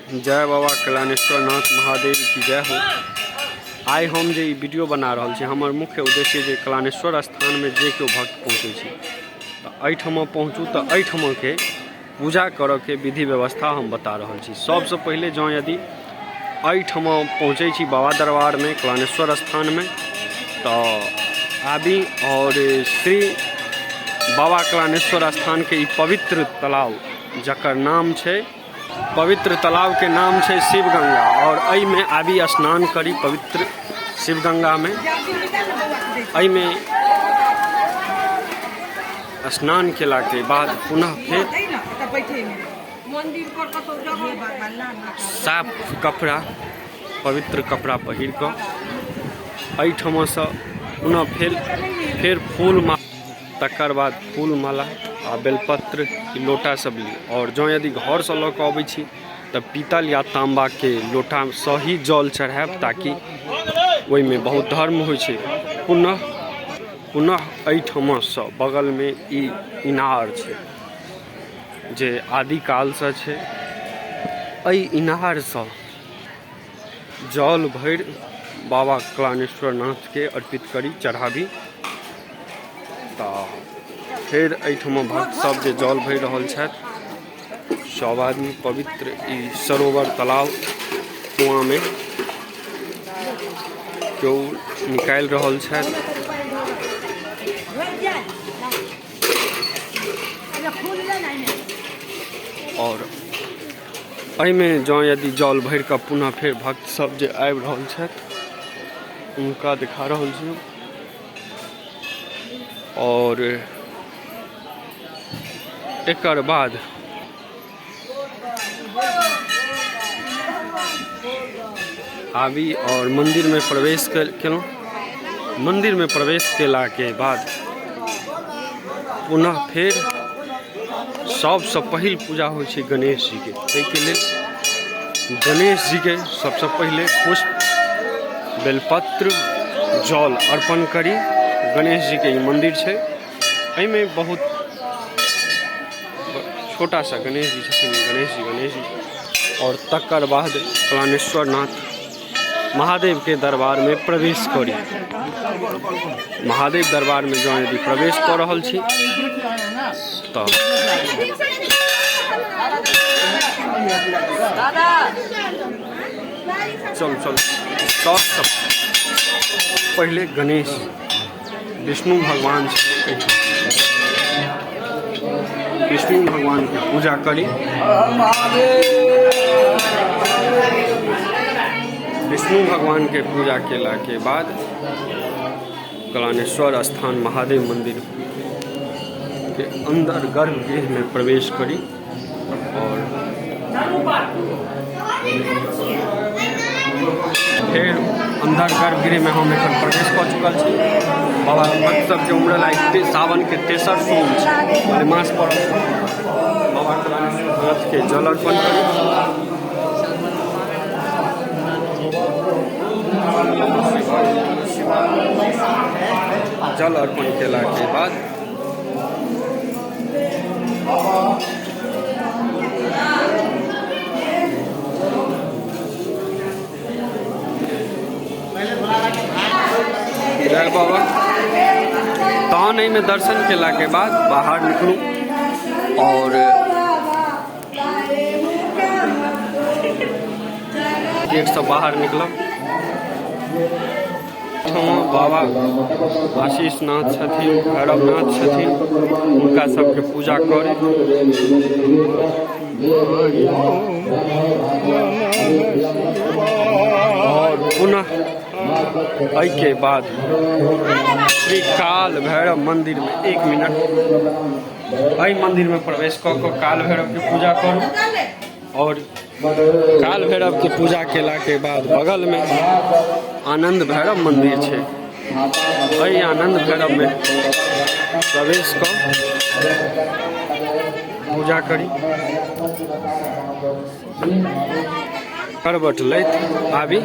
जय बाबा कल्याणेश्वर नाथ महादेव की जय हो। आइ हम जे ई वीडियो बना रहल छी, हमर मुख्य उद्देश्य जे कल्याणेश्वर स्थानमे जे केओ भक्त पहुँचै छी तऽ एहिठाम पहुँचू तऽ एहिठामके पूजा करऽके विधि व्यवस्था हम बता रहल छी। सबसँ पहिले जँ यदि एहिठाम पहुँचै छी बाबा दरबारमे कल्याणेश्वर स्थानमे तऽ आबी आओर श्री बाबा कल्याणेश्वर स्थानके ई पवित्र तालाब जकर नाम छै, पवित्र तालाबके नाम छै शिवगंगा, आओर एहिमे आबि स्नान करी पवित्र शिवगंगामे। एहिमे स्नान केलाके बाद पुनः फेर साफ कपड़ा, पवित्र कपड़ा पहिर कऽ एहिठामसँ पुनः फेर फेर फूल माला, तकर बाद फूल माला आ बेलपत्र लोटा सब ली। आओर जँ यदि घरसँ लऽ कऽ अबै छी तऽ पीतल या ताम्बाके लोटासँ ही जल चढ़ायब, ताकि ओहिमे बहुत धर्म होइ छै। पुनः पुनः एहिठामसँ बगलमे ई इनार छै जे आदिकालसँ छै। एहि इनारसँ जल भरि बाबा कलानेश्वर नाथके अर्पित करी, चढ़ाबी। तऽ फेर एहिठाम भक्त सब जे जल भरि रहल छथि, सब आदमी पवित्र ई सरोवर तालाब कुआँमे केओ निकालि रहल छथि। आओर एहिमे जँ यदि जल भरि कऽ पुनः फेर भक्त सब जे आबि रहल छथि हुनका देखा रहल छी। आओर एकर बाद आबी आओर मन्दिरमे प्रवेश केलहुँ। मन्दिरमे प्रवेश केलाके बाद पुनः फेर सबसँ पहिल पूजा होइ छै गणेश जीके। ताहिके लेल गणेश जीके सबसँ पहिले पुष्प, बेलपत्र, जल अर्पण करी। गणेश जीके ई मन्दिर छै, एहिमे बहुत छोटा सा गणेश जी छथिन, गणेश जी, गणेश जी। आओर तकर बाद कलानेश्वर नाथ महादेवके दरबारमे प्रवेश करी। महादेव दरबारमे जँ यदि प्रवेश कऽ रहल छी तऽ चलू चलू, सबसँ पहिले गणेश विष्णु भगवान छै, विष्णु भगवानके पूजा करी। विष्णु भगवानके पूजा केलाके बाद कलानेश्वर स्थान महादेव मन्दिर के अन्दर गर्भगृहमे प्रवेश करी और फेर अन्दर गर्भगृहमे हम एखन प्रवेश कऽ चुकल छी। बाबा भक्त सबके उमड़ल आइ सावनके तेसर सोम छै, मलेमास पड़ल छै। बाबा कलानेश्वर जल अर्पण करी। जल अर्पण केलाके बाद जय बाबा। तहन एहिमे दर्शन केलाके बाद बाहर निकलू और गेटसँ बाहर निकलब। बाबा आशीष नाथ छथिन, भैरवनाथ छथिन, हुनका सबके पूजा करी। और पुनः एहिके बाद श्री काल भैरव मंदिर में एक मिनट एहि मंदिर में प्रवेश कऽ कऽ काल भैरव के पूजा करू। और काल भैरव के पूजा केला के बाद बगल में आनंद भैरव मंदिर छै, एहि आनंद भैरव में प्रवेश कऽ पूजा करी। करबट लैत आबी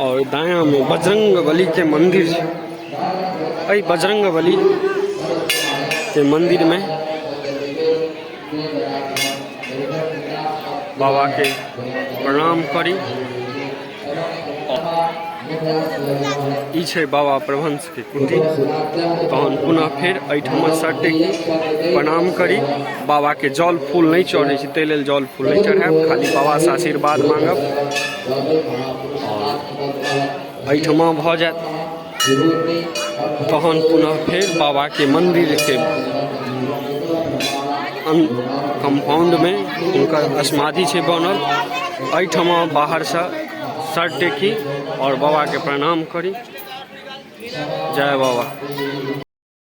और दायां में बजरंग बली के मंदिर छै, एहि बजरंग बली के मंदिर में बाबाके प्रणाम करी। ई छै बाबा प्रभंशके कुटी। तहन पुनः फेर एहिठाम सर टेकी प्रणाम करी। बाबाके जल फूल नहि चढ़ै छै, ताहि लेल जल फूल नहि चढ़ायब, खाली बाबासँ आशीर्वाद मांगब आओर एहिठमा भऽ जायत। तहन पुनः फेर बाबाके मन्दिरके कम्पाउंडमे हुनकर समाधि छै बनल। एहिठमा बाहरसँ सर टेकी आओर बाबाके प्रणाम करी। जय बाबा।